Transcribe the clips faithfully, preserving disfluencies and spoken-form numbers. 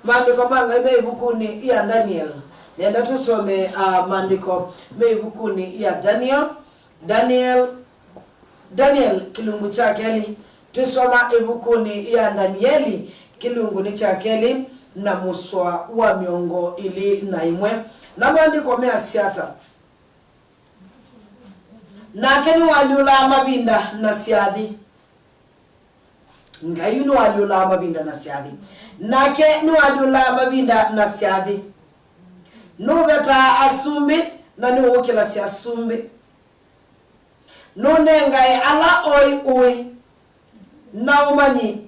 Maandĩko ma Ngai me ĩvukunĩ ya Daniel. Nenda tũsome, uh, maandĩko me ĩvukunĩ ya Daniel. Daniel, Daniel kĩlungu kya kelĩ. Twĩsoma ĩvukunĩ ya Danieli kĩlungu nĩ kya kelĩ na mũsoa wa mĩongo ĩlĩ na ĩmwe. Na maandĩko measya ata? Nake nĩwalyũlaa mavinda na syathĩ. Ngai yu nĩwalyũlaa mavinda na syathĩ. Nake nĩwalyũlaa mavinda na syathĩ. Nũvetaa asumbĩ na nĩwũkĩlasya asumbĩ. Nũnengae ala oĩ ũĩ na ũmanyi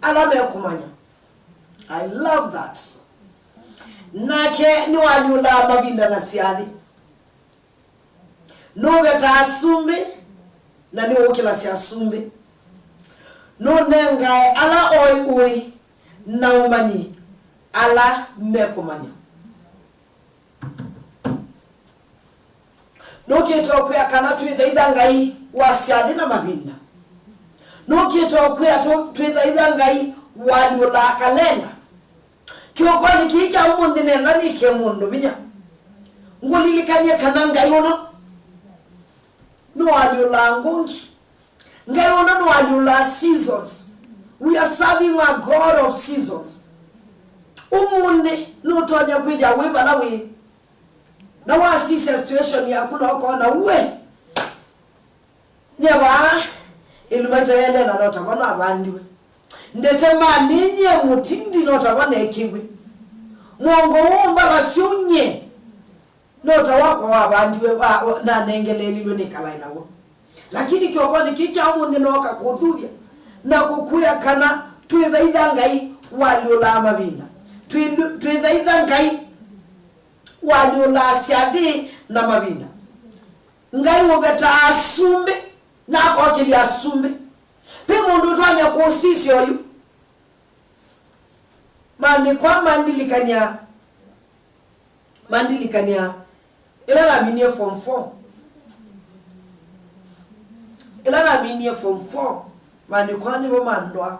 ala mekũmanya. I love that. Nake nĩwalyũlaa mavinda na syathĩ. Nũvetaa asumbĩ na nĩwũkĩlasya asumbĩ. Nũnengae ala oĩ ũĩ na ũmanyi ala mekũmanya. Nũkĩte ũkwĩa kana twĩthaitha Ngai wa syathĩ na mavinda. Nũkĩte ũkwĩa tũ- twĩthaitha Ngai walyũlaa kalenda. Kĩokonĩ kĩĩ kya ũmũnthĩ nenda nĩkĩe mũndũ vinya. Ngũlilikany'e kana Ngai ũno nĩwalyũlaa ngũngi. Ngai ũno nĩwalyũlaa seasons. We are serving a God of seasons. Ũmũnthĩ nũtonya kwĩthĩa wĩ vala wĩ. Na wasisya situation yaku na ũkona we. Nyie vaa, ĩluma kyaĩle na no tava navandiwe. Ndete maninyie mũtindi no tava nekiwe. Mwongo ũũ mbala syũnyie. No ta wakwa wavandiwe, wa- wa- nanengelelilwe nĩkalae naw'o. Lakini kĩokonĩ kĩĩ kya ũmũnthĩ nooka kũthuthya na kũkwĩa kana twĩthaitha Ngai walyũlaa mavinda. Twĩ- twĩthaitha Ngai walyũlaa syathĩ na mavinda. Ngai ũvetaa asumbĩ na akokĩlya asumbĩ. Ve mũndũ ũtonya kũsisya oyu? Maandĩko aa mandilikany'a, mandilikany'a ĩla naminie form four. Ĩla naminie form four, maandĩko aa nĩmo mandwaa.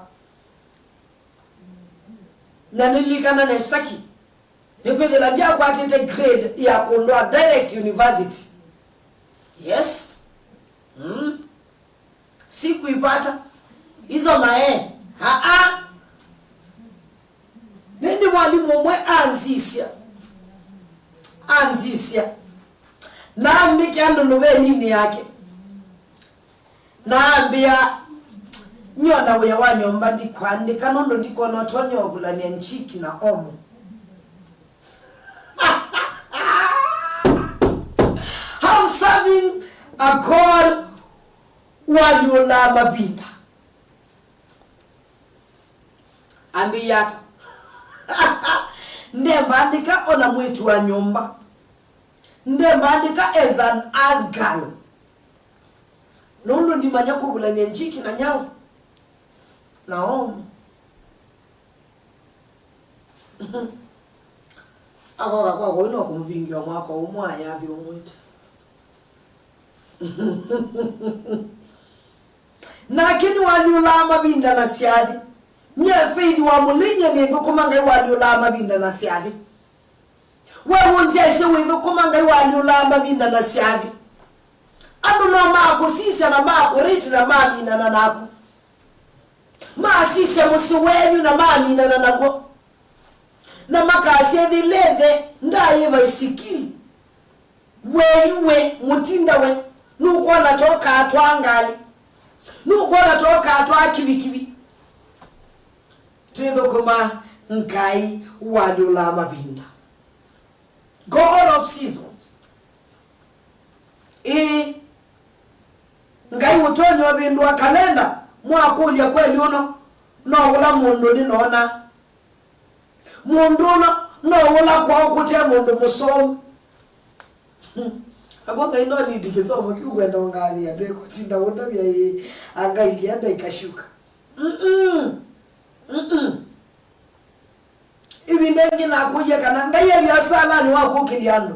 Na nĩlilikana nesa ki, nĩkwĩthĩla ndyakwatĩte grade ya kũndwaa direct university. Yes. Mm. Sikuipata. Hizo mae. Aa. Nĩndĩ mwalimũ ũmwe anzisya. Anzisya. Na ambĩkĩa ndũlũvenĩ yake. Na ambĩa, "Nyona wĩa wa nyũmba ndikwandĩka nũndũ ndikona ũtonya ũvulany'a njiki na omo." I'm serving a God walyũlaa mavinda. Ambĩie ata? Ndembandĩka ona mwĩĩtu wa nyũmba. Ndembandĩka as an as girl. Nũndũ ndimanya kũvulany'a njiki na nyaũ na omo. Akoka kwakwa ũu no kũmũvingĩwa mwaka ũmwe ayathi ũmwĩte. Nake nĩwalyũlaa mavinda na syathĩ. Nyie Faith wa Mũlĩny'a nĩthũkũma Ngai walyũlaa mavinda na syathĩ. We wũnzyaĩsye wĩthũkũma Ngai walyũlaa mavinda na syathĩ. Andũ no makũsisya na makũrĩti na maminana naku. Masisya mũsyĩ wenyu na maminana naw'o. Na makasya ĩthĩle ĩthe ndaĩ vaisikili. We yu we, mũtinda we, nũkwona ta ũkatwaa ngalĩ? Nũkwona ta ũkatwaa kivikivi? Twĩthũkũma Ngai walyũlaa mavinda. God of seasons. Ĩĩ. Ngai ũtonya ũvĩndũa kalenda, mwakũlya kweli ũno, no ũla mũndũ nĩnona. Mũndũ ũno no ũla kwao kũte mũndũ mũsomu. Hmm. Akwa Ngai no nindi kĩsomo kĩu kwenda ũngathĩa, ndwĩkũtinda ũndavya ĩĩ, anga ilia ndaikashuka. Mm-mm. Mm-mm. Ĩvinda ĩngĩ nakũie kana Ngai e viasalanĩ wa kũkĩlya andũ.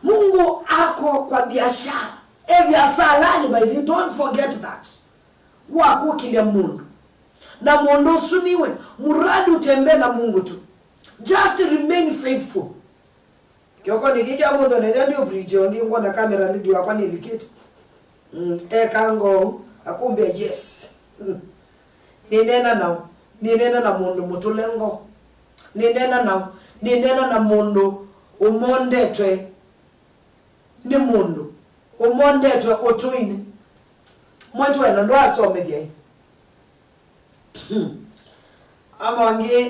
Mungu ako kwa biashara. E viasalanĩ, by the way, don't forget that. Wa kũkĩlya mũndũ. Na mũndũ ũsu nĩwe, muradi ũtembee na Mungu tu. Just remain faithful. Kĩokonĩ kĩĩ kya mũthĩ, nethĩa nĩ ũpreach ũngĩ, ngwona camera lady wakwa nĩlikĩte. Mm, eka ngoo, akũmbĩa yes. Mm. Nĩneena nao, nĩneena na mũndũ mũtũle ngoo. Nĩneena nao, nĩneena na mũndũ ũmondetwe nĩ mũndũ, ũmondetwe ũtũinĩ. Mwetu wena ndwasomethya ĩ? Ama angĩ,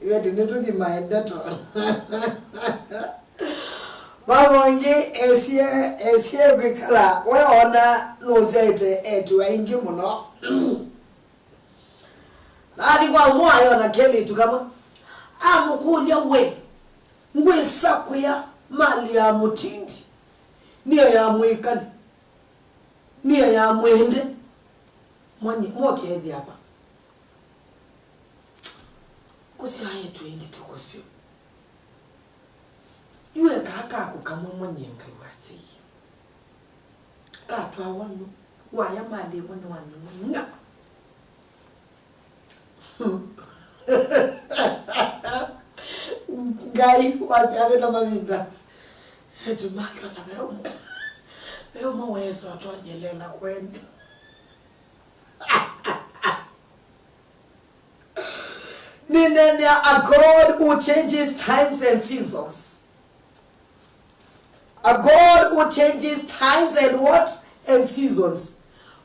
iveti nĩtũthimae ndeto. Vamwe angĩ esie, esie kwĩkala, we ona nũsyaĩte etu aingĩ mũno. Na athi kwa ũmwe ayona kelĩtu kamwe, amũkũlya, we, ngwĩsa kwĩa mali ya mũtindi nĩyo ya mwĩkali, nĩyo ya mwende? Mwanyi, mwokeethya apa. Kũsyaĩtwe ĩngĩ ti kũsyo. Yu e kaa kaku kamwe mwanyi Ngai watĩie. Katwawa nũ, waya malĩĩwa nĩ wanĩmwa ng'a. Ngai wasyathĩla mavinda. Etu make ona ve ũmwe, ve ũmwe weesa ũtonyelela kwenyu. Nĩnenea a God who changes times and seasons. A God who changes times and what? And seasons.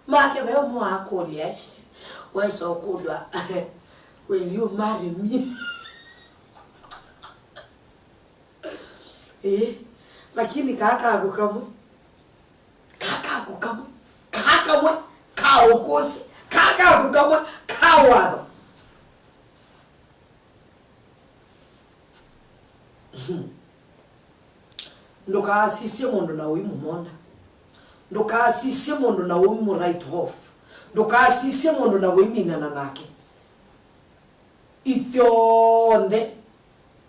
Make ve ũmwe wakũlya, wesa ũkũlwa, "Will you marry me?" Ĩĩ, lakini kaa kaku kamwe, kaa kaku kamwe, kaa kamwe ka ũkũsĩ, kaa kaku kamwe ka watho. Ndũkaasisye mũndũ na ũimũ monda. Ndũkaasisye mũndũ na ũimũ write off. Ndũkaasisye mũndũ na ũiminana nake. Ithyonthe,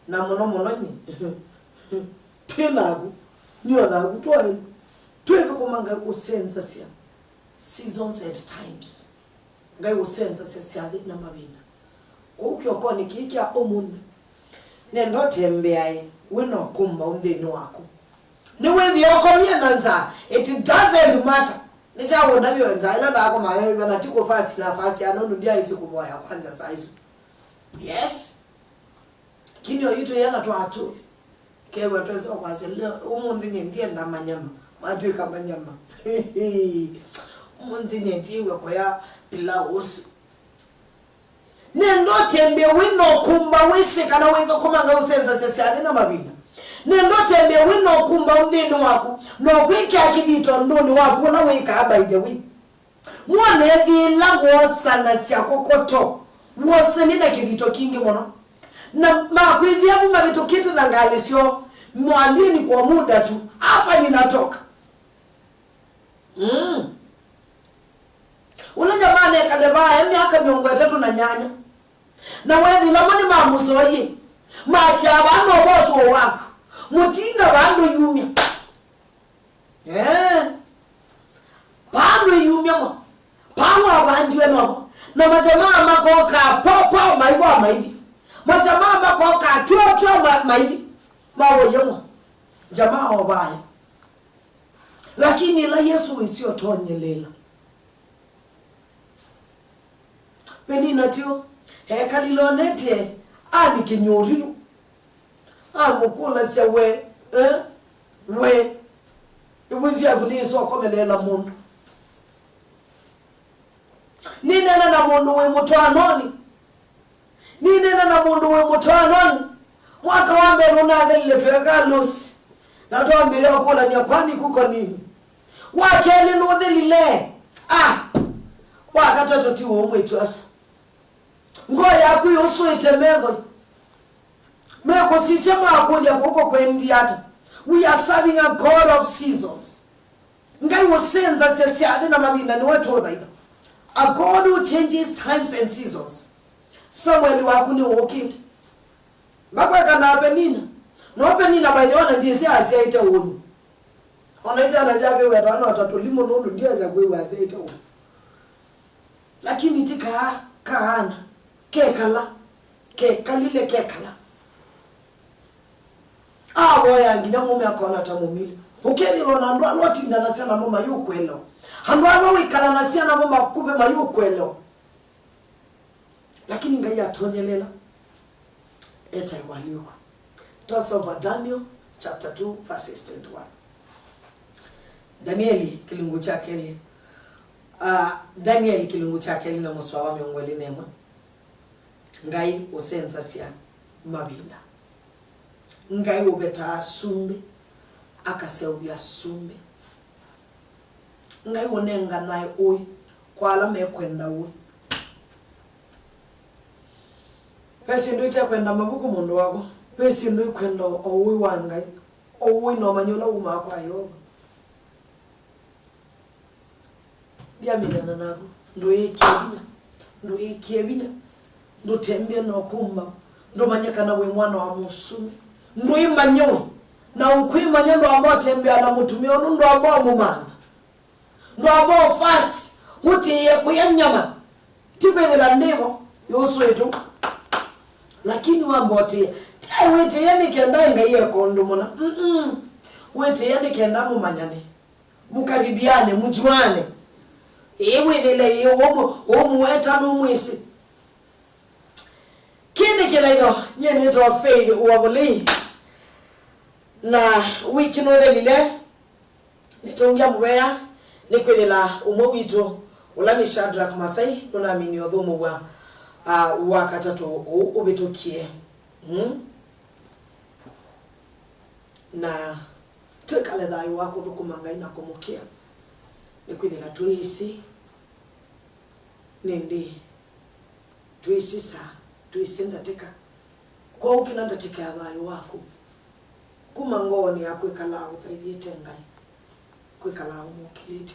na mũno mũno nyie, twĩ naku, nyie o naku twaĩ, twĩthũkũma Ngai ũsenzasya seasons and times. Ngai ũsenzasya syathĩ na mavinda. Kwoou kĩokonĩ kĩĩ kya ũmũnthĩ, nenda ũtembeae wĩ na ũkũmbaũ nthĩnĩ waku. Nĩwĩthĩe ũkomie na nzaa, it doesn't matter. Nĩ kya ũndavyo nzaa ĩla ndakomaa yoĩva na ti kũ fast na fast ya nũndũ ndyaĩsĩ kũvoya kwa nza saa isu. Yes. Lakini oyu twĩana twatũ, kew'a twesa kwasya leo, ũmũnthĩ nyie ndienda manyama, matwĩka manyama. Ũmũnthĩ nyie ndiĩw'a kũya pilau ũsu. Nenda ũtembee wĩ na ũkũmbaũ wĩsĩ kana wĩthũkũma Ngai ũsenzasya syathĩ na mavinda. Nenda ũtembee wĩ na ũkũmbaũ nthĩnĩ waku, na ũkwĩkĩa kĩthito ũndũnĩ waku ũla wĩkaa, by the way. Mwone ethĩĩla woosanasya kokoto, wosanie na kĩthito kingĩ mũno. Na makwĩthĩa vu mavĩtũkĩte na ngalĩ syoo, "Mwalieni kwa muda tu, hapa ninatoka." Mm. Ũla jamaa nekale vaa e myaka mĩongo ĩtatũ na nyanya. Na wethĩĩla mo nĩmamũsoie, masyaa, "Vaa no votũo waku, mũtinda vaa ndũyumya." Ee. Paa ndwĩyumya mo. Paa wavandiwe novo. Na majamaa makokaa popo maivwa maithi. Majamaa makokaa twotwo ma-, maithi. Mawoye mo. Jamaa ovaya. Lakini ĩla Yesũ wĩsĩ ũtonyelela. Penina tyo, ekalile onetye ani kĩnyũũrilu. Amũkũlasya, "We, eh, we, ĩvuisi yaku nĩĩsa ũkomeleela mũndũ?" Nĩneena na mũndũ wĩ mũtwaanonĩ. Nĩneena na mũndũ wĩ mũtwaanonĩ. Mwaka wa mbee nũnathelile tweka losi, na twambĩĩa ũkũlany'a, "Kwani kuko nini?" Wa kelĩ nũthelile. Ah! Wa katatũ ti ũũ mwĩĩtu asa. Ngoo yaku yũsũĩte methoi. Mekũsisya makũlya kũkũ kwendia ata? We are serving a God of seasons. Ngai ũsenzasya syathĩ na mavinda nĩwe tũũthaitha. A God who changes times and seasons. Samuel waku nĩwũkĩte. Ngakweka na Penina. No Penina by the way ona ndiĩsĩ asyaĩte ũnyu. Ona isyana syake wetana ota tũlimũ nũndũ ndiesa kwĩw'a asyaĩte ũnyu. Lakini ti kaa kaana, kekala, kekalile kekala. Avoya nginya mũũme akona ta mũmili. Ũkethĩwa na andũ ala ũtindanasya namo mayũkwelewa. Andũ ala wĩkalanasya namo makuvĩ mayũkwelewa. Lakini Ngai atonyelela, etaĩwa Luku. Twasoma Daniel chapter two, verses twenty-one. Danieli kĩlungu kya kelĩ. Ah, Danieli kĩlungu kya kelĩ na mũsoa wa mĩongo ĩlĩ na ĩmwe. Ngai ũsenzasya mavinda. Ngai ũvetaa asumbĩ, akaseũvya asumbĩ. Ngai ũnenganae ũĩ kwa ala mekwenda ũĩ. Ve syĩndũ itekwenda mavuku, mũndũ wakwa. Ve syĩndũ ikwenda o ũĩ wa Ngai, o ũĩ na ũmanyi ũla wumaa kwa Yeova. Ndiaminana naku. Ndũĩkĩe vinya. Ndũĩkĩe vinya. Ndũtembee na ũkũmbaũ. Ndũmanye kana wĩ mwana wa mũsumĩ. Ndũĩmanye we. Na ũkwĩmanya ndwamba ũtembea na mũtumĩa ũnũ, ndwamba ũmũmantha. Ndwamba ũfast. Ũtĩĩe kũya nyama. Ti kwĩthĩla ndĩvo yũswĩtũ. Lakini wamba ũtĩĩa. Ti ai wĩtĩĩa nĩ kenda Ngai eka ũndũ mũna. Mm-mm. Wĩtĩĩa nĩ kenda mũmanyane. Mukaribiane, mjuane. Ĩĩ, wĩthĩle ĩĩ ũmũ-, ũmũweta nũmwĩsĩ. Kĩĩ nĩ kĩthaitho, nyie nĩtawa Faith Wavulei. Na wiki nũthelile, nĩtũngĩa mũvea, nĩkwĩthĩla ũmwe witũ, ũla nĩ Shadrack Masai, nũnaminie ũthũmũw'a, ah, wa katatũ ũũ ũvĩtũkie. Mm? Na twĩkale thayũ wa kũthũkũma Ngai na kũmũkĩa, nĩkwĩthĩla twĩsĩ nĩndĩ, twĩsĩ saa, twĩsĩ ndatĩka. Kwoou kĩla ndatĩka ya thayũ waku, kuma ngoonĩ yaku ĩkalaa ũthaithĩte Ngai, kwĩkalaa ũmũkĩlĩte.